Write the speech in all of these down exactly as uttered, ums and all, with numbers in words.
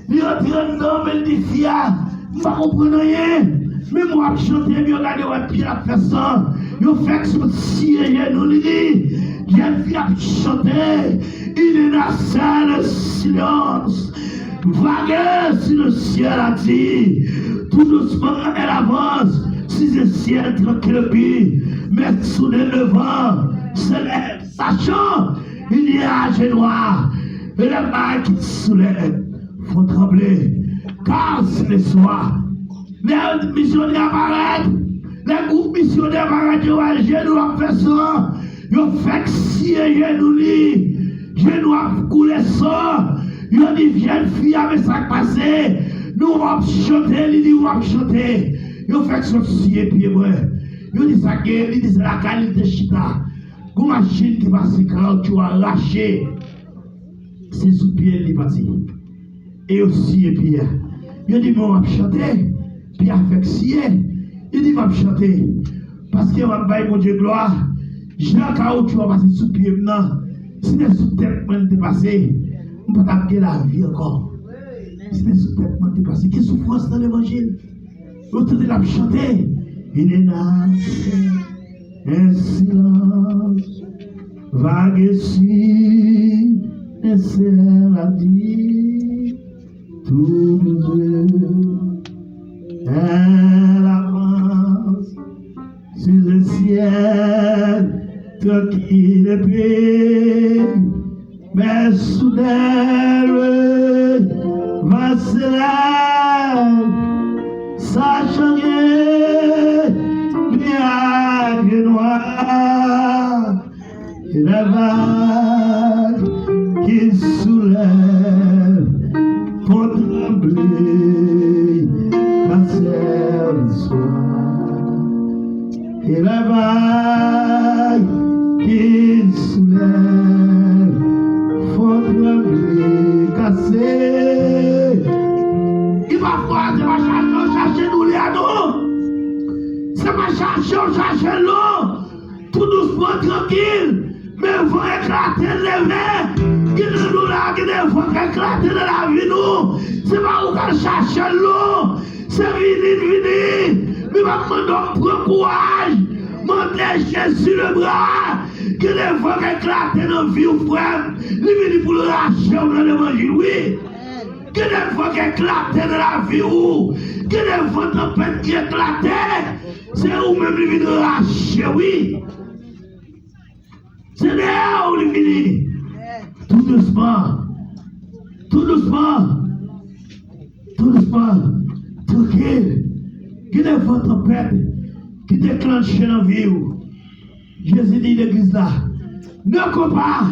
Li antre anndan, men l di fi a, "M pa konprann anyen." Menm w ap chante, epi yo gade, wè pye l ap fè san. Yo fèk sot siye jenou li. Jèn fi ap chante, "Il est dans le silence. Vagues sur le ciel a dit, tout doucement elle avance. Sur le ciel tranquille puis, mais soudain le vent se lève, sachant il y a un genou. Et les vagues qui soulèvent font trembler, car c'est le soir." Lè misyonè a parèt, lè gwoup misyonè a parèt, yo wè jenou ap fè san, yo fèk siye jenou li, jenou ap koule san. Yo di jèn fi a, "Men sa k pase? Nou w ap chante," li di, "W ap chante." Yo fèk sot siye pye mwen. Yo di, "Sa k genyen?" Li di, "Se lakay li te chita. Gon machin ki pase, kawoutchou a rache." Se sou pye l li pati. E yo siye pye a. Yo di, "Men w ap chante?" Pye a fèk siye. Li di, "M ap chante. Paske m ap bay Bondye glwa. Jan kawoutchou a pase sou pye m nan, si te sou tèt mwen l te pase, m pa t ap gen lavi ankò. Si te sou tèt mwen l te pase." Ki soufrans nan levanjil! Yo tande l ap chante. Il est dans un silence, vague sur le ciel a dit, tout doucement elle avance, sur le ciel tranquille et paix. Mais soudain le vent se lève, sachant que nuages noirs et les vagues qui soulèvent font trembler, car c'est le soir. Et les vagues qui soulèvent font trembler, car c'est... Li pa fwa, se pa chache w chache nou li a non. Se pa chache w chache l non. Tou dousman, trankil. Men van eklate leve. Gen nan nou la, gen de van k eklate nan lavi nou. Se pa ou k al chache l non. Se vini n vini. Men m ap mande w pran kouraj. Mande Jezi lebra. Gen de van k eklate nan vi w, frè m. Li vini pou l rache w nan levanjil, wi. Gen de van k eklate nan lavi w. Gen de van tanpèt ki eklate. Se ou menm li vin rache, wi. Se dèyè w li vini. Tou dousman. Tou dousman. Tou dousman. Trankil. Gen de van tanpèt ki deklanche nan vi w. Jezi di legliz la, ne crains pas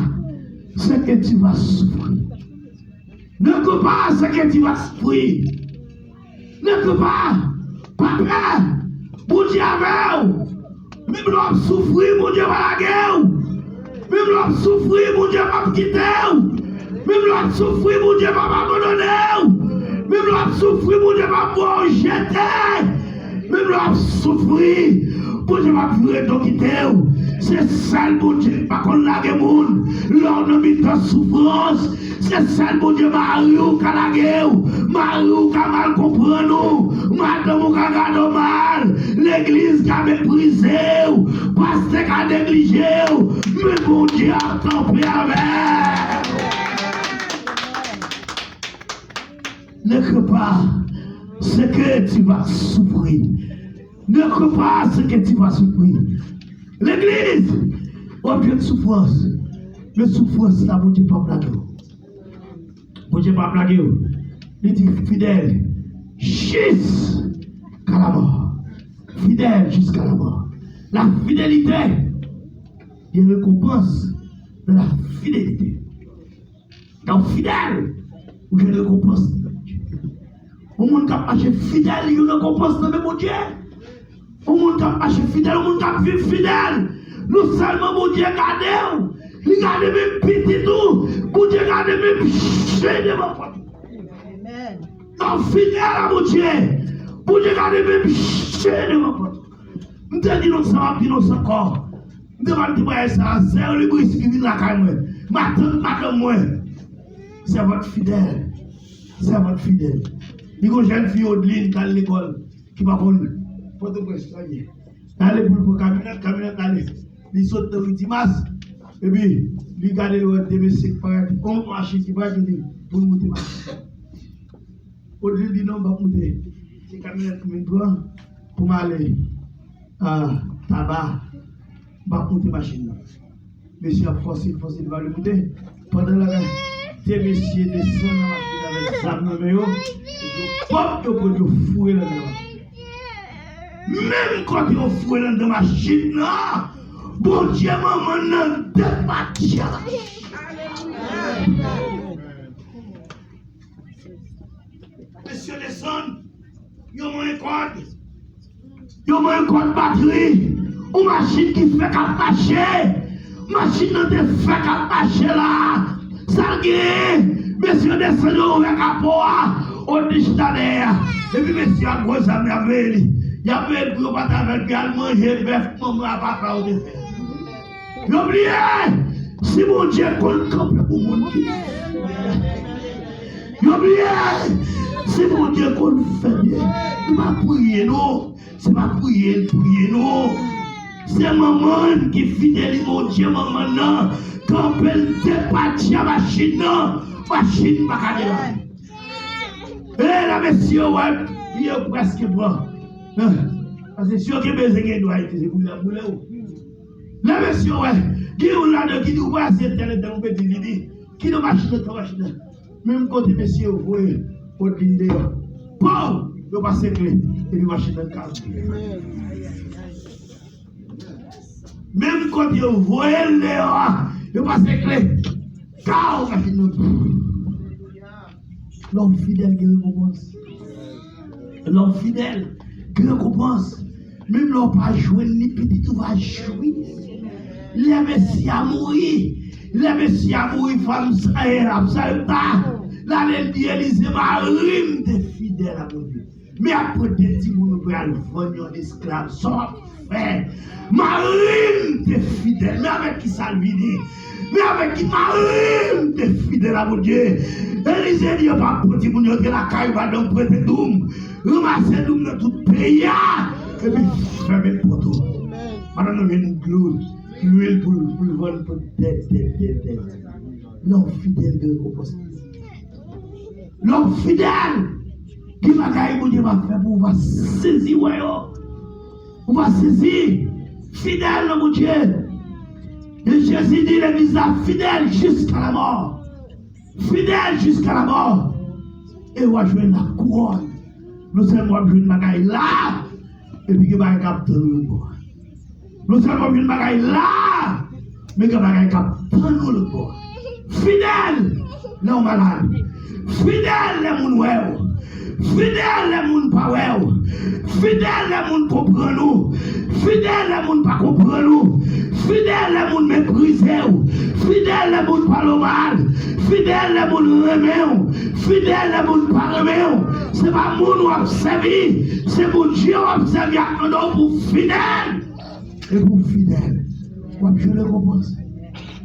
ce que tu vas souffrir. Ne crains pas ce que tu vas souffrir. Ne crains pas. Pa pè. Bondye avè w. Menm lè w ap soufri, Bondye pa lage w. Menm lè w ap soufri, Bondye p ap kite w. Menm lè w ap soufri, Bondye p ap abandone w. Menm lè w ap soufri, Bondye p ap ba w jete. Menm lè w ap soufri, Bondye p ap vire do kite w. Se sèl Bondye ki pa konn lage moun lè w nan mitan soufrans. Se sèl Bondye mari w ka lage w, mari w ka mal konprann ou, madanm ou ka gade w mal, legliz ka meprize w, pastè ka neglije w, men Bondye ap kanpe avè w. Ne crains pas ce que tu vas souffrir. Ne crains pas ce que tu vas souffrir. Legliz, w ap jwenn soufrans, men soufrans la Bondye p ap lage w. Bondye p ap lage w. Li di fidèl jusqu'à la mort. Fidèle jusqu'à la mort. La fidélité, il y a récompense de la fidélité. Lè w fidèl, ou gen rekonpans nan men Bondye. Yon moun k ap mache fidèl, li gen rekonpans nan men Bondye. Yon moun k ap mache fidèl, yon moun k ap viv fidèl, non sèlman Bondye gade w, li gade menm pitit ou, Bondye gade menm je devan pòt ou. Lè w fidèl a Bondye, Bondye gade menm je devan pòt ou. M te di nou sa, m ap di nou sa ankò. M te pral temwayaj sa a, sè Libris ki vin lakay mwen, matant madanm mwen, sèvant fidèl. Sèvant fidèl. Li gon jèn fi Odline k al lekòl, ki pa konn Pòtoprens trè byen. L ale pou l pran kamyonèt, kamyonèt ale. Li sot nan ri Dimas, epi li gade, li wè de mesye ki parèt, yon machin ki parèt, li di pou l moute machin. Odline di non, m p ap moute. Se kamyonèt pou m pran pou m ale a Taba. M p ap moute machin nan. Mesye ap fòse l, fòse l, li pa vle moute. Pandan l ap, de mesye desann nan machin avèk zam nan men yo. Yo pòp, yo pran, yo foure l anndan machin. Menm kote yo foure l anndan machin nan, Bondye manman nan depatya. Mesye desann, yo manyen kòd. Yo manyen kòd batri. Yon machin ki fèk ap mache. Machin nan te fèk ap mache la. Sa l genyen? Mesye desann, yo ouvè kapo a. Odline chita dèyè a. Epi mesye a gwo zam, y ap veye li. Y ap veye l pou yo pa t avè l, pou y al manje bèf manman a papa yo te fè. Yo bliye, si Bondye konn kanpe pou moun ki fidèl. Yo bliye, si Bondye konn fè byen. Nou pa priye, non. Se pa priye l priye, non. Se manman n ki fidèl, li Bondye manman nan. Kanpe l depatya machin nan. Machin pa ka derape. E lè mesye yo wè, yo prèske pran. Paske si yo gen bezwen gen dwa ete, se boule y ap boule w. Lè mesye yo wè, gen youn ladan ki di ou pa se tèl etan ou pedi li di, ki nan machin nan, nan machin nan. Menm kote mesye yo voye Odline deyò. Pow! Yo pase kle, epi machin nan kale. Menm kote yo voye l deyò a, yo pase kle. Kaw, machin nan. Lè w fidèl gen rekonpans. Lè w fidèl gen rekonpans. Menm lè w pa jwenn li, pitit ou va jwi. Lè mesye a mouri, lè mesye a mouri, fanm sa, e, ap sa, e, ta. L ale, l di Elize, mari m te fidèl a Bondye. Men ap pote timoun ou pral vann yo an esklav. Sa w ap fè? Mari m te fidèl. Men avèk ki sa l vini? Men avèk ki mari m te fidèl a Bondye? Elize di, yo pa pran timoun yo, te lakay madanm prete doum. Ranmase doum nan tout peyi a. Epi fèmen pòt ou. Madanm nan vin dlo, lwil pou l, pou l vann pou dèt, dèt, dèt, dèt. Lè w fidèl, gen rekonpans. Lè w fidèl, gen bagay Bondye va fè pou ou, ou va sezi wè yo. Ou va sezi. Fidèl nan Bondye. E Jezi di legliz la fidèl jiska lamò. Fidèl jiska lamò. E w a jwenn lakouwòn. Non sèlman w ap jwenn bagay la, epi gen bagay k ap tann ou bò. Non sèlman w ap jwenn bagay la, men gen bagay k ap tann ou lòt bò. Fidèl lè w malad. Fidèl lè moun wè w. Fidèl lè moun pa wè w. Fidèl lè moun konprann ou. Fidèl lè moun pa konprann ou. Fidèl lè moun meprize w. Fidèl lè moun pale w mal. Fidèl lè moun renmen w. Fidèl lè moun pa renmen w. Se pa moun w ap sèvi, se Bondye w ap sèvi ak mande w pou w fidèl. E pou w fidèl, w ap jwenn rekonpans.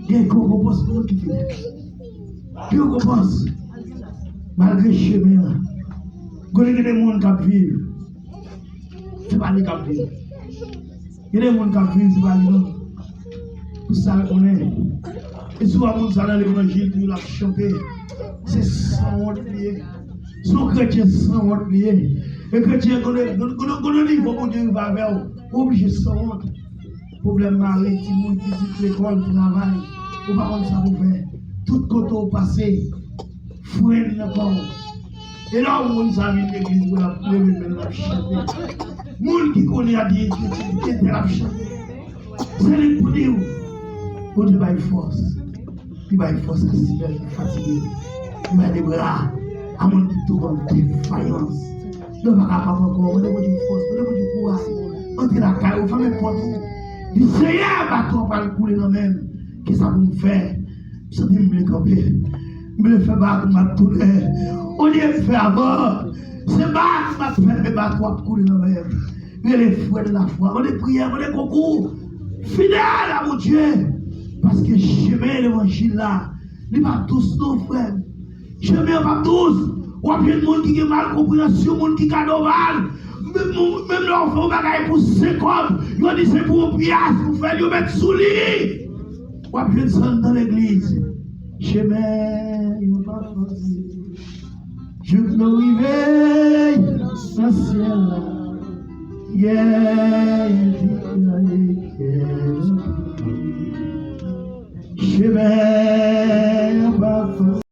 Gen rekonpans pou moun ki fidèl. Gen rekonpans. Malgre chemen an, konnen gen de moun k ap viv, se pa li k ap viv. Gen de moun k ap viv, se pa li non. Pou sa l konnen. E si w wè moun sa nan levanjil, tou l ap chante. Se sanwont li ye. Se yon kretyen sanwont li ye. E kretyen, konnen, konnen, konnen nivo Bondye rive avè w, ou oblije sanwont. Pwoblèm mari, timoun, pitit, lekòl, travay, ou pa konn sa pou fè. Tout kote w pase, frenn nan kò w. E lè w wè moun sa vin legliz pou l ap leve men l ap chante. Moun ki konnen a di etèl ap chante. Se li k pou di w. Bondye bay fòs. Li bay fòs a sipè ki fatige. Li bay de bra a moun ki tonbe an defayans. Yo pa kapab ankò. Mande Bondye fòs. Mande Bondye kouraj. Antre lakay ou. Fèmen pòt ou. Di, Seyè, bato a pral koule nan men m. Kisa pou m fè? M santi m vle kanpe. M vle fè bato m ap tounen. Olye m fè avan, se bato m ap fè, men bato ap koule nan men m. Rele frè nan lafwa, mande priyè, mande konkou. Fidèl a Bondye. Paske chemen levanjil la, li pa dous non, frè m. Chemen an pa dous. W ap jwenn moun ki gen mal konpreyansyon, moun ki ka nòmal. Menm, menm lè w fè yon bagay pou senk kòb, yo di se pou yon pyas ou fè l, yo met sou li. W ap jwenn sa anndan legliz. Chemen yo pa fasil. Jouk nou rive nan syèl la. Yeah.